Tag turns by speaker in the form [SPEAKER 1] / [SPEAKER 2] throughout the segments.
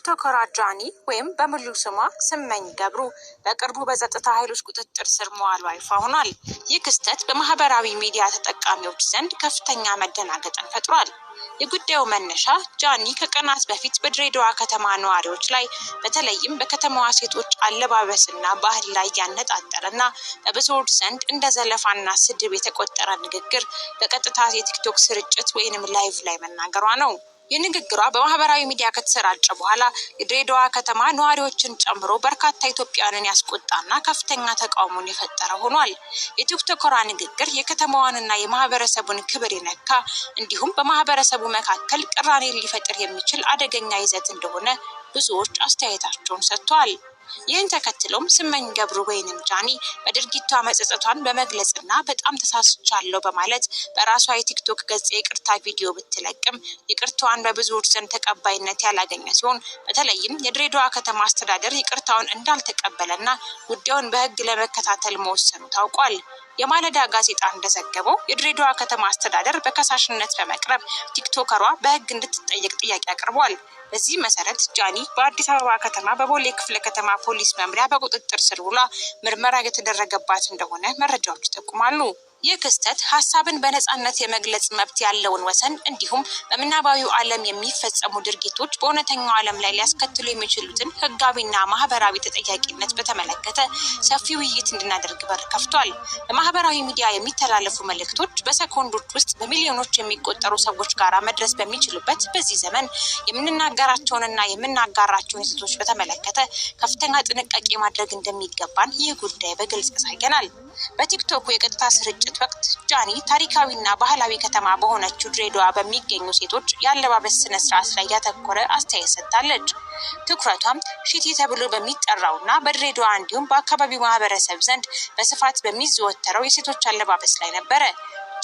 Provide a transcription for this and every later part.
[SPEAKER 1] ቲክቶከሯ ጃኒ ወይም በሙሉ ስሟ ስመኝ ገብሩ በቅርቡ በጸጥታ ኃይሎች ቁጥጥር ስር መዋሏ ይፋ ሆኗል። ይህ ክስተት በማህበራዊ ሚዲያ ተጠቃሚዎች ዘንድ ከፍተኛ መደናገጥን ፈጥሯል። የጉዳዩ መነሻ ጃኒ ከቀናት በፊት በድሬዳዋ ከተማ ነዋሪዎች ላይ፣ በተለይም በከተማዋ ሴቶች አለባበስና ባህል ላይ ያነጣጠረና በብዙዎች ዘንድ እንደ ዘለፋና ስድብ የተቆጠረ ንግግር በቀጥታ የቲክቶክ ስርጭት ወይንም live ላይ መናገሯ ነው። ይህ ንግግሯ በማህበራዊ ሚዲያ ከተሰራጨ በኋላ የድሬዳዋ ከተማ ነዋሪዎችን ጨምሮ በርካታ ኢትዮጵያውያንን ያስቆጣና ከፍተኛ ተቃውሞን የፈጠረ ሆኗል። የቲክቶከሯ ንግግር የከተማዋንና የማህበረሰቡን ክብር የነካ፣ እንዲሁም በማህበረሰቡ መካከል ቅራኔን ሊፈጥር የሚችል አደገኛ ይዘት እንደሆነ ብዙዎች አስተያየታቸውን ሰጥተዋል። ይህን ተከትሎም ስመኝ ገብሩ ወይንም ጃኒ በድርጊቷ መጸጸቷን በመግለጽና በጣም ተሳስቻለሁ በማለት በራሷ የቲክቶክ ገጽ የይቅርታ ቪዲዮ ብትለቅም፣ ይቅርታዋን በብዙዎች ዘንድ ተቀባይነት ያላገኘ ሲሆን፣ በተለይም የድሬዳዋ ከተማ አስተዳደር ይቅርታውን እንዳልተቀበለና ጉዳዩን በሕግ ለመከታተል መወሰኑ ታውቋል። የማለዳ ጋዜጣ እንደዘገበው የድሬዳዋ ከተማ አስተዳደር በከሳሽነት በመቅረብ ቲክቶከሯ በሕግ እንድትጠየቅ ጥያቄ አቅርቧል። በዚህ መሰረት ጃኒ በአዲስ አበባ ከተማ በቦሌ ክፍለ ከተማ ፖሊስ መምሪያ በቁጥጥር ስር ውላ ምርመራ እየተደረገባት እንደሆነ መረጃዎች ይጠቁማሉ። ይህ ክስተት ሀሳብን በነጻነት የመግለጽ መብት ያለውን ወሰን፣ እንዲሁም በምናባዊው ዓለም የሚፈጸሙ ድርጊቶች በእውነተኛው ዓለም ላይ ሊያስከትሉ የሚችሉትን ሕጋዊና ማህበራዊ ተጠያቂነት በተመለከተ ሰፊ ውይይት እንድናደርግ በር ከፍቷል። በማህበራዊ ሚዲያ የሚተላለፉ መልእክቶች በሰኮንዶች ውስጥ በሚሊዮኖች የሚቆጠሩ ሰዎች ጋር መድረስ በሚችሉበት በዚህ ዘመን፣ የምንናገራቸውንና የምናጋራቸውን ይዘቶች በተመለከተ ከፍተኛ ጥንቃቄ ማድረግ እንደሚገባን ይህ ጉዳይ በግልጽ ያሳየናል። በቲክቶኩ የቀጥታ ስርጭት ወቅት ጃኒ ታሪካዊና ባህላዊ ከተማ በሆነችው ድሬዳዋ በሚገኙ ሴቶች የአለባበስ ስነ ስርዓት ላይ ያተኮረ አስተያየት ሰጥታለች። ትኩረቷም ሽቲ ተብሎ በሚጠራውና በድሬዳዋ እንዲሁም በአካባቢው ማህበረሰብ ዘንድ በስፋት በሚዘወተረው የሴቶች አለባበስ ላይ ነበረ።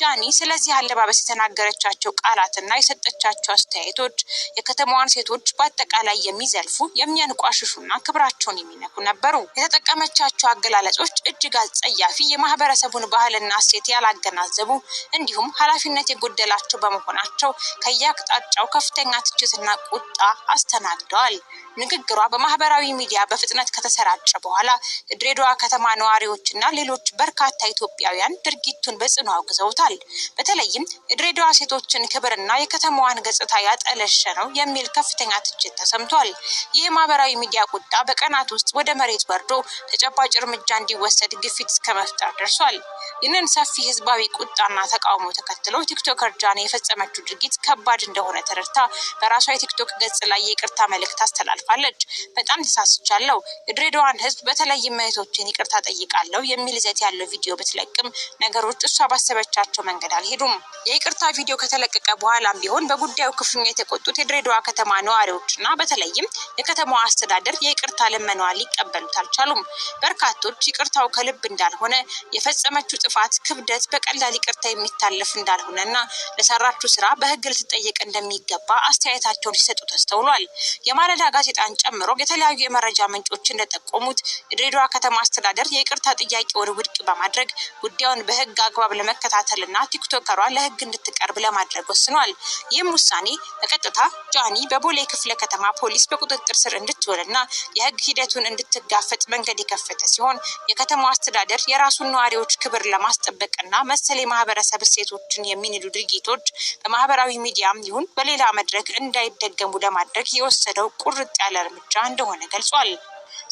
[SPEAKER 1] ጃኒ ስለዚህ አለባበስ የተናገረቻቸው ቃላትና የሰጠቻቸው አስተያየቶች የከተማዋን ሴቶች በአጠቃላይ የሚዘልፉ፣ የሚያንቋሽሹና ክብራቸውን የሚነኩ ነበሩ። የተጠቀመቻቸው አገላለጾች እጅግ አጸያፊ፣ የማህበረሰቡን ባህልና እሴት ያላገናዘቡ እንዲሁም ኃላፊነት የጎደላቸው በመሆናቸው ከየአቅጣጫው ከፍተኛ ትችትና ቁጣ አስተናግደዋል። ንግግሯ በማህበራዊ ሚዲያ በፍጥነት ከተሰራጨ በኋላ የድሬዳዋ ከተማ ነዋሪዎችና ሌሎች በርካታ ኢትዮጵያውያን ድርጊቱን በጽኑ አውግዘውታል። በተለይም የድሬዳዋ ሴቶችን ክብርና የከተማዋን ገጽታ ያጠለሸ ነው የሚል ከፍተኛ ትችት ተሰምቷል። ይህ የማህበራዊ ሚዲያ ቁጣ በቀናት ውስጥ ወደ መሬት ወርዶ ተጨባጭ እርምጃ እንዲወሰድ ግፊት እስከ መፍጠር ደርሷል። ይህንን ሰፊ ህዝባዊ ቁጣና ተቃውሞ ተከትሎ ቲክቶከር ጃኒ የፈጸመችው ድርጊት ከባድ እንደሆነ ተረድታ በራሷ የቲክቶክ ገጽ ላይ የይቅርታ መልእክት አስተላልፋለች። "በጣም ተሳስቻለሁ፣ የድሬዳዋን ህዝብ በተለይም እህቶችን ይቅርታ ጠይቃለሁ" የሚል ይዘት ያለው ቪዲዮ ብትለቅም ነገሮች እሷ ባሰበቻቸው መንገድ አልሄዱም። የይቅርታ ቪዲዮ ከተለቀቀ በኋላም ቢሆን በጉዳዩ ክፉኛ የተቆጡት የድሬዳዋ ከተማ ነዋሪዎችና በተለይም የከተማዋ አስተዳደር የይቅርታ ልመናዋን ሊቀበሉት አልቻሉም። በርካቶች ይቅርታው ከልብ እንዳልሆነ፣ የፈጸመችው ጥፋት ክብደት በቀላል ይቅርታ የሚታለፍ እንዳልሆነና ለሰራችው ስራ በህግ ልትጠየቅ እንደሚገባ አስተያየታቸውን ሲሰጡ ተስተውሏል። የማለዳ ጋዜጣን ጨምሮ የተለያዩ የመረጃ ምንጮች እንደጠቆሙት የድሬዳዋ ከተማ አስተዳደር የይቅርታ ጥያቄውን ውድቅ በማድረግ ጉዳዩን በህግ አግባብ ለመከታተልና ቲክቶከሯ ለህግ እንድትቀርብ ለማድረግ ወስኗል። ይህም ውሳኔ በቀጥታ ጃኒ በቦሌ ክፍለ ከተማ ፖሊስ በቁጥጥር ስር እንድትውልና የህግ ሂደቱን እንድትጋፈጥ መንገድ የከፈተ ሲሆን፣ የከተማው አስተዳደር የራሱን ነዋሪዎች ክብር ለማስጠበቅና መሰል የማህበረሰብ እሴቶችን የሚንዱ ድርጊቶች በማህበራዊ ሚዲያም ይሁን በሌላ መድረክ እንዳይደገሙ ለማድረግ የወሰደው ቁርጥ ያለ እርምጃ እንደሆነ ገልጿል።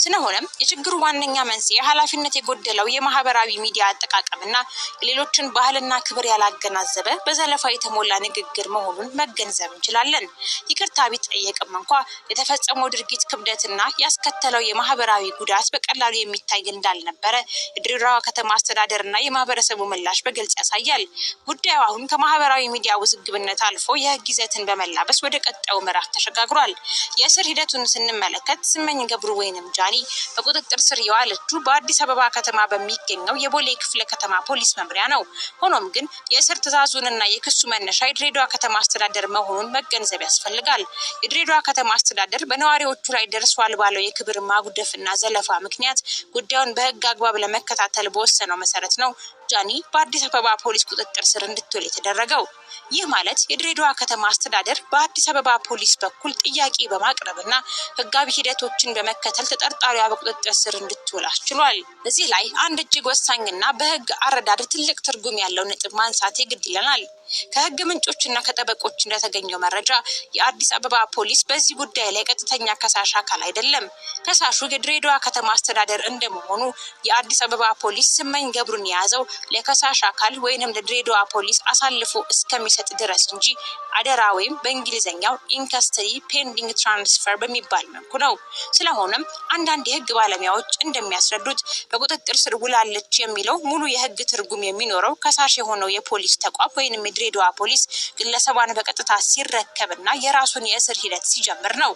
[SPEAKER 1] ስለሆነም የችግሩ ዋነኛ መንስኤ ኃላፊነት የጎደለው የማህበራዊ ሚዲያ አጠቃቀምና የሌሎችን ባህልና ክብር ያላገናዘበ በዘለፋ የተሞላ ንግግር መሆኑን መገንዘብ እንችላለን። ይቅርታ ቢጠየቅም እንኳ የተፈጸመው ድርጊት ክብደትና ያስከተለው የማህበራዊ ጉዳት በቀላሉ የሚታይ እንዳልነበረ የድሬዳዋ ከተማ አስተዳደርና የማህበረሰቡ ምላሽ በግልጽ ያሳያል። ጉዳዩ አሁን ከማህበራዊ ሚዲያ ውዝግብነት አልፎ የህግ ይዘትን በመላበስ ወደ ቀጣዩ ምዕራፍ ተሸጋግሯል። የእስር ሂደቱን ስንመለከት ስመኝ ገብሩ ወይንም ጃኒ በቁጥጥር ስር የዋለችው በአዲስ አበባ ከተማ በሚገኘው የቦሌ ክፍለ ከተማ ፖሊስ መምሪያ ነው። ሆኖም ግን የእስር ትዕዛዙንና የክሱ መነሻ የድሬዳዋ ከተማ አስተዳደር መሆኑን መገንዘብ ያስፈልጋል። የድሬዳዋ ከተማ አስተዳደር በነዋሪዎቹ ላይ ደርሷል ባለው የክብር ማጉደፍና ዘለፋ ምክንያት ጉዳዩን በህግ አግባብ ለመከታተል በወሰነው መሰረት ነው ጃኒ በአዲስ አበባ ፖሊስ ቁጥጥር ስር እንድትውል የተደረገው። ይህ ማለት የድሬዳዋ ከተማ አስተዳደር በአዲስ አበባ ፖሊስ በኩል ጥያቄ በማቅረብና ሕጋዊ ሂደቶችን በመከተል ተጠርጣሪዋ በቁጥጥር ስር እንድትውል አስችሏል። እዚህ ላይ አንድ እጅግ ወሳኝና በሕግ አረዳድ ትልቅ ትርጉም ያለው ነጥብ ማንሳት የግድ ይለናል። ከሕግ ምንጮችና ከጠበቆች እንደተገኘው መረጃ የአዲስ አበባ ፖሊስ በዚህ ጉዳይ ላይ ቀጥተኛ ከሳሽ አካል አይደለም። ከሳሹ የድሬዳዋ ከተማ አስተዳደር እንደመሆኑ የአዲስ አበባ ፖሊስ ስመኝ ገብሩን የያዘው ለከሳሽ አካል ወይንም ለድሬዳዋ ፖሊስ አሳልፎ እስከሚሰጥ ድረስ እንጂ አደራ ወይም በእንግሊዝኛው in custody pending transfer በሚባል መልኩ ነው። ስለሆነም አንዳንድ የህግ ባለሙያዎች እንደሚያስረዱት በቁጥጥር ስር ውላለች የሚለው ሙሉ የህግ ትርጉም የሚኖረው ከሳሽ የሆነው የፖሊስ ተቋም ወይንም የድሬዳዋ ፖሊስ ግለሰቧን በቀጥታ ሲረከብና የራሱን የእስር ሂደት ሲጀምር ነው።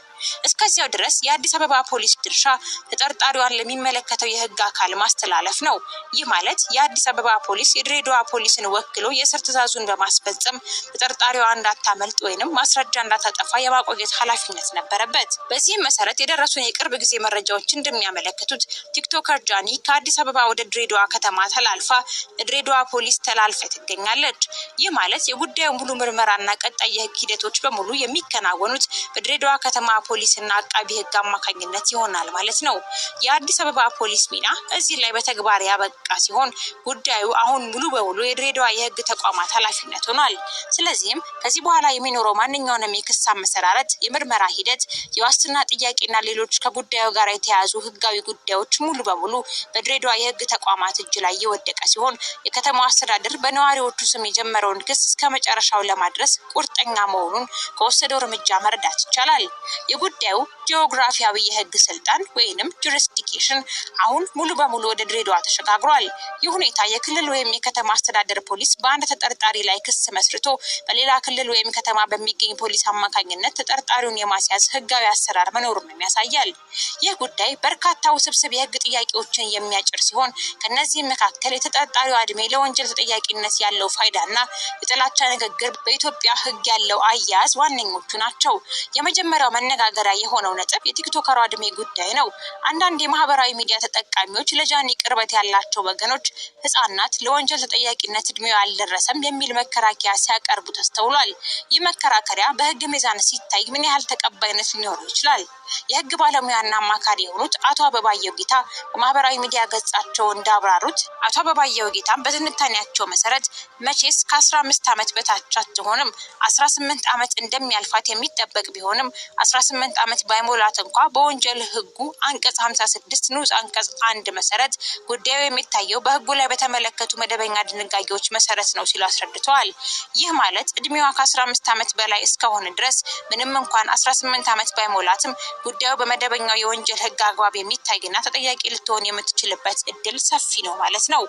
[SPEAKER 1] እስከዚያው ድረስ የአዲስ አበባ ፖሊስ ድርሻ ተጠርጣሪዋን ለሚመለከተው የህግ አካል ማስተላለፍ ነው። ይህ ማለት የአዲስ አበባ ፖሊስ የድሬዳዋ ፖሊስን ወክሎ የእስር ትዕዛዙን በማስፈጸም ተጠርጣሪዋ እንዳታመልጥ ወይንም ማስረጃ እንዳታጠፋ የማቆየት ኃላፊነት ነበረበት። በዚህም መሰረት የደረሱን የቅርብ ጊዜ መረጃዎች እንደሚያመለክቱት ቲክቶከር ጃኒ ከአዲስ አበባ ወደ ድሬዳዋ ከተማ ተላልፋ ለድሬዳዋ ፖሊስ ተላልፋ ትገኛለች። ይህ ማለት የጉዳዩ ሙሉ ምርመራና ቀጣይ የህግ ሂደቶች በሙሉ የሚከናወኑት በድሬዳዋ ከተማ ፖሊስና አቃቢ ህግ አማካኝነት ይሆናል ማለት ነው። የአዲስ አበባ ፖሊስ ሚና እዚህ ላይ በተግባር ያበቃ ሲሆን ጉዳዩ አሁን ሙሉ በሙሉ የድሬዳዋ የህግ ተቋማት ኃላፊነት ሆኗል። ስለዚህም ከዚህ በኋላ የሚኖረው ማንኛውንም የክስ አመሰራረት፣ የምርመራ ሂደት፣ የዋስትና ጥያቄና ሌሎች ከጉዳዩ ጋር የተያያዙ ህጋዊ ጉዳዮች ሙሉ በሙሉ በድሬዳዋ የህግ ተቋማት እጅ ላይ የወደቀ ሲሆን የከተማው አስተዳደር በነዋሪዎቹ ስም የጀመረውን ክስ እስከ መጨረሻው ለማድረስ ቁርጠኛ መሆኑን ከወሰደው እርምጃ መረዳት ይቻላል። የጉዳዩ ጂኦግራፊያዊ የህግ ስልጣን ወይንም jurisdiction አሁን ሙሉ በሙሉ ወደ ድሬዳዋ ተሸጋግሯል። ይህ ሁኔታ የክልል ወይም የከተማ አስተዳደር ፖሊስ በአንድ ተጠርጣሪ ላይ ክስ መስርቶ በሌላ ክልል ወይም ከተማ በሚገኝ ፖሊስ አማካኝነት ተጠርጣሪውን የማስያዝ ህጋዊ አሰራር መኖሩንም ያሳያል። ይህ ጉዳይ በርካታ ውስብስብ የህግ ጥያቄዎችን የሚያጭር ሲሆን ከእነዚህም መካከል የተጠርጣሪዋ እድሜ ለወንጀል ተጠያቂነት ያለው ፋይዳና የጥላቻ ንግግር በኢትዮጵያ ህግ ያለው አያያዝ ዋነኞቹ ናቸው። የመጀመሪያው መነጋገሪያ የሆነው ነጥብ የቲክቶከሯ እድሜ ጉዳይ ነው። አንዳንድ የማህበራዊ ሚዲያ ተጠቃሚዎች ለጃኒ ቅርበት ያላቸው ወገኖች ህጻናት ለወንጀል ተጠያቂነት እድሜው አልደረሰም የሚል መከራከሪያ ሲያቀርቡ ተስተውሏል። ይህ መከራከሪያ በህግ ሚዛን ሲታይ ምን ያህል ተቀባይነት ሊኖረው ይችላል? የህግ ባለሙያና አማካሪ የሆኑት አቶ አበባየሁ ጌታ በማህበራዊ ሚዲያ ገጻቸው እንዳብራሩት፣ አቶ አበባየሁ ጌታም በትንታኔያቸው መሰረት መቼስ ከ15 ዓመት በታች አትሆንም፣ 18 ዓመት እንደሚያልፋት የሚጠበቅ ቢሆንም 18 ዓመት ባይሞላት እንኳ በወንጀል ህጉ አንቀጽ 56 ንዑስ አንቀጽ 1 መሰረት ጉዳዩ የሚታየው በህጉ ላይ በተመለከቱ መደበኛ ድንጋጌዎች መሰረት ነው ሲሉ አስረድተዋል። ይህ ማለት እድሜዋ ከ15 ዓመት በላይ እስከሆነ ድረስ ምንም እንኳን 18 ዓመት ባይሞላትም ጉዳዩ በመደበኛው የወንጀል ህግ አግባብ የሚታይና ተጠያቂ ልትሆን የምትችልበት እድል ሰፊ ነው ማለት ነው።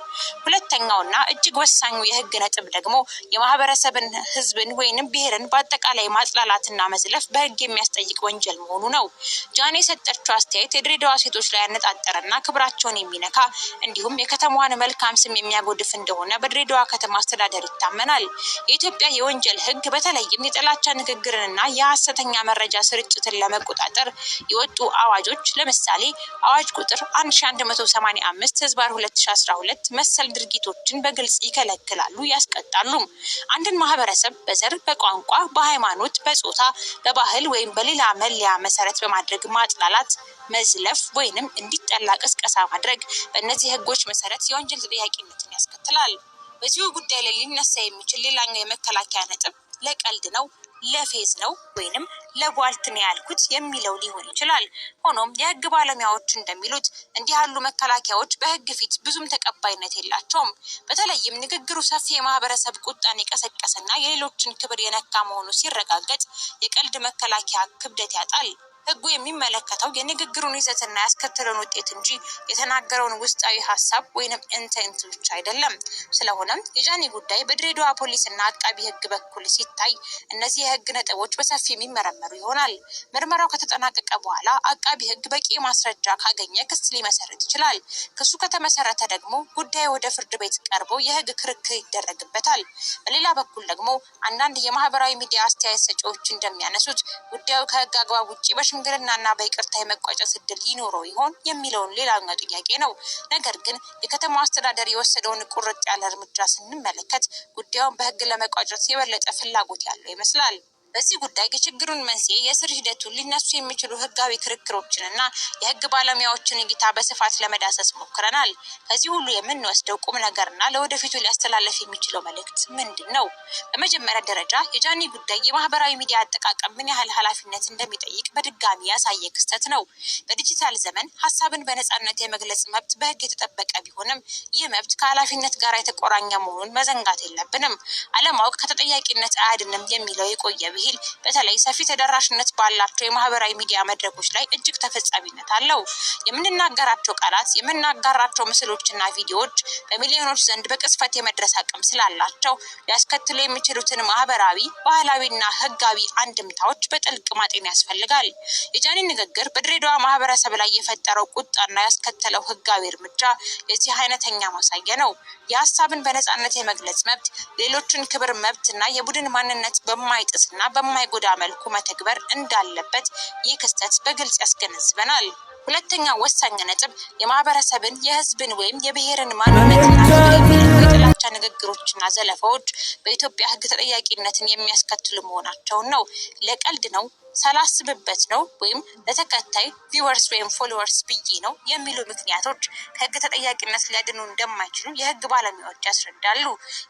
[SPEAKER 1] ሁለተኛውና እጅግ ወሳኙ የህግ ነጥብ ደግሞ የማህበረሰብን፣ ህዝብን ወይንም ብሔርን በአጠቃላይ ማጥላላትና መዝለፍ በህግ የሚያስጠይቅ ወንጀል መሆኑ ነው። ጃኒ የሰጠችው አስተያየት የድሬዳዋ ሴቶች ላይ ያነጣጠረና ክብራቸውን የሚነካ እንዲሁም የከተማዋን መልካም ስም የሚያጎድፍ እንደሆነ በድሬዳዋ ከተማ አስተዳደር ይታመናል። የኢትዮጵያ የወንጀል ህግ በተለይም የጥላቻ ንግግርንና የሀሰተኛ መረጃ ስርጭትን ለመቆጣጠር የወጡ አዋጆች፣ ለምሳሌ አዋጅ ቁጥር 1185/2012፣ መሰል ድርጊቶችን በግልጽ ይከለክላሉ፣ ያስቀጣሉም። አንድን ማህበረሰብ በዘር፣ በቋንቋ፣ በሃይማኖት፣ በጾታ፣ በባህል ወይም በሌላ መለያ መሰረት በማድረግ ማጥላላት፣ መዝለፍ ወይንም እንዲጠላ ቅስቀሳ ማድረግ በእነዚህ ህጎች መሰረት የወንጀል ተጠያቂነትን ያስከትላል። በዚሁ ጉዳይ ላይ ሊነሳ የሚችል ሌላኛው የመከላከያ ነጥብ ለቀልድ ነው፣ ለፌዝ ነው ወይንም ለቧልት ነው ያልኩት የሚለው ሊሆን ይችላል። ሆኖም የህግ ባለሙያዎች እንደሚሉት እንዲህ ያሉ መከላከያዎች በህግ ፊት ብዙም ተቀባይነት የላቸውም። በተለይም ንግግሩ ሰፊ የማህበረሰብ ቁጣን የቀሰቀሰና የሌሎችን ክብር የነካ መሆኑ ሲረጋገጥ የቀልድ መከላከያ ክብደት ያጣል። ህጉ የሚመለከተው የንግግሩን ይዘትና ያስከተለውን ውጤት እንጂ የተናገረውን ውስጣዊ ሀሳብ ወይንም intent ብቻ አይደለም። ስለሆነም የጃኒ ጉዳይ በድሬዳዋ ፖሊስና አቃቢ ህግ በኩል ሲታይ እነዚህ የህግ ነጥቦች በሰፊ የሚመረመሩ ይሆናል። ምርመራው ከተጠናቀቀ በኋላ አቃቢ ህግ በቂ ማስረጃ ካገኘ ክስ ሊመሰርት ይችላል። ክሱ ከተመሰረተ ደግሞ ጉዳዩ ወደ ፍርድ ቤት ቀርቦ የህግ ክርክር ይደረግበታል። በሌላ በኩል ደግሞ አንዳንድ የማህበራዊ ሚዲያ አስተያየት ሰጪዎች እንደሚያነሱት ጉዳዩ ከህግ አግባብ ውጭ በሽምግልናና በይቅርታ የመቋጨት እድል ይኖረው ይሆን የሚለውን ሌላኛው ጥያቄ ነው። ነገር ግን የከተማው አስተዳደር የወሰደውን ቁርጥ ያለ እርምጃ ስንመለከት ጉዳዩን በሕግ ለመቋጨት የበለጠ ፍላጎት ያለው ይመስላል። በዚህ ጉዳይ የችግሩን መንስኤ፣ የእስር ሂደቱን፣ ሊነሱ የሚችሉ ህጋዊ ክርክሮችንና የህግ ባለሙያዎችን እይታ በስፋት ለመዳሰስ ሞክረናል። ከዚህ ሁሉ የምንወስደው ቁም ነገርና ለወደፊቱ ሊያስተላለፍ የሚችለው መልእክት ምንድን ነው? በመጀመሪያ ደረጃ የጃኒ ጉዳይ የማህበራዊ ሚዲያ አጠቃቀም ምን ያህል ኃላፊነት እንደሚጠይቅ በድጋሚ ያሳየ ክስተት ነው። በዲጂታል ዘመን ሀሳብን በነፃነት የመግለጽ መብት በህግ የተጠበቀ ቢሆንም፣ ይህ መብት ከኃላፊነት ጋር የተቆራኘ መሆኑን መዘንጋት የለብንም። አለማወቅ ከተጠያቂነት አያድንም የሚለው የቆየ ብሂል በተለይ ሰፊ ተደራሽነት ባላቸው የማህበራዊ ሚዲያ መድረኮች ላይ እጅግ ተፈጻሚነት አለው። የምንናገራቸው ቃላት፣ የምናጋራቸው ምስሎችና ቪዲዮዎች በሚሊዮኖች ዘንድ በቅጽበት የመድረስ አቅም ስላላቸው ሊያስከትሉ የሚችሉትን ማህበራዊ፣ ባህላዊና ህጋዊ አንድምታዎች በጥልቅ ማጤን ያስፈልጋል። የጃኒ ንግግር በድሬዳዋ ማህበረሰብ ላይ የፈጠረው ቁጣና ያስከተለው ህጋዊ እርምጃ የዚህ አይነተኛ ማሳያ ነው። የሀሳብን በነፃነት የመግለጽ መብት ሌሎችን ክብር፣ መብትና የቡድን ማንነት በማይጥስና በማይጎዳ መልኩ መተግበር እንዳለበት ይህ ክስተት በግልጽ ያስገነዝበናል። ሁለተኛው ወሳኝ ነጥብ የማህበረሰብን፣ የህዝብን ወይም የብሔርን ማንነትና ክብር የሚነኩ የጥላቻ ንግግሮችና ዘለፋዎች በኢትዮጵያ ህግ ተጠያቂነትን የሚያስከትሉ መሆናቸውን ነው። ለቀልድ ነው፣ ሳላስብበት ነው ወይም ለተከታይ viewers ወይም followers ብዬ ነው የሚሉ ምክንያቶች ከህግ ተጠያቂነት ሊያድኑ እንደማይችሉ የህግ ባለሙያዎች ያስረዳሉ።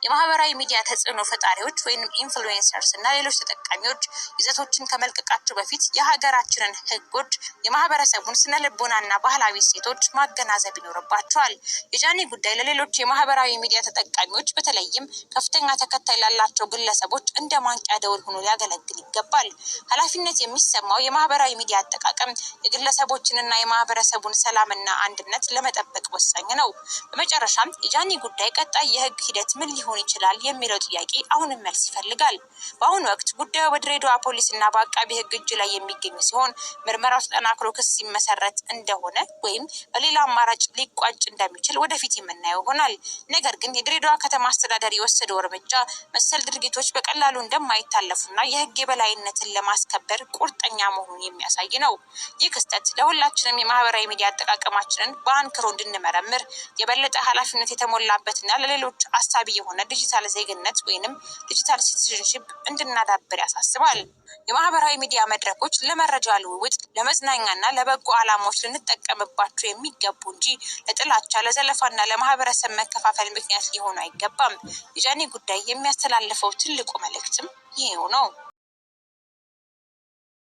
[SPEAKER 1] የማህበራዊ ሚዲያ ተጽዕኖ ፈጣሪዎች ወይም influencers እና ሌሎች ተጠቃሚዎች ይዘቶችን ከመልቀቃቸው በፊት የሀገራችንን ህጎች፣ የማህበረሰቡን ስነ ልቦናና ባህላዊ እሴቶች ማገናዘብ ይኖርባቸዋል። የጃኒ ጉዳይ ለሌሎች የማህበራዊ ሚዲያ ተጠቃሚዎች፣ በተለይም ከፍተኛ ተከታይ ላላቸው ግለሰቦች እንደ ማንቂያ ደወል ሆኖ ሊያገለግል ይገባል። ኃላፊነት የሚሰማው የማህበራዊ ሚዲያ አጠቃቀም የግለሰቦችንና የማህበረሰቡን ሰላምና አንድነት ለመጠበቅ ወሳኝ ነው። በመጨረሻም የጃኒ ጉዳይ ቀጣይ የህግ ሂደት ምን ሊሆን ይችላል የሚለው ጥያቄ አሁንም መልስ ይፈልጋል። በአሁኑ ወቅት ጉዳዩ በድሬዳዋ ፖሊስና በአቃቢ ህግ እጅ ላይ የሚገኝ ሲሆን፣ ምርመራው ተጠናክሮ ክስ ሲመሰረት እንደሆነ ወይም በሌላ አማራጭ ሊቋጭ እንደሚችል ወደፊት የምናየው ይሆናል። ነገር ግን የድሬዳዋ ከተማ አስተዳደር የወሰደው እርምጃ መሰል ድርጊቶች በቀላሉ እንደማይታለፉና የህግ የበላይነትን ለማስከበር ቁርጠኛ መሆኑን የሚያሳይ ነው። ይህ ክስተት ለሁላችንም የማህበራዊ ሚዲያ አጠቃቀማችንን በአንክሮ እንድንመረምር፣ የበለጠ ኃላፊነት የተሞላበትና ለሌሎች አሳቢ የሆነ ዲጂታል ዜግነት ወይንም digital citizenship እንድናዳብር ያሳስባል። የማህበራዊ ሚዲያ መድረኮች ለመረጃ ልውውጥ፣ ለመዝናኛና ለበጎ ዓላማዎች ልንጠቀምባቸው የሚገቡ እንጂ ለጥላቻ፣ ለዘለፋና ለማህበረሰብ መከፋፈል ምክንያት ሊሆኑ አይገባም። የጃኒ ጉዳይ የሚያስተላልፈው ትልቁ መልእክትም ይሄው ነው።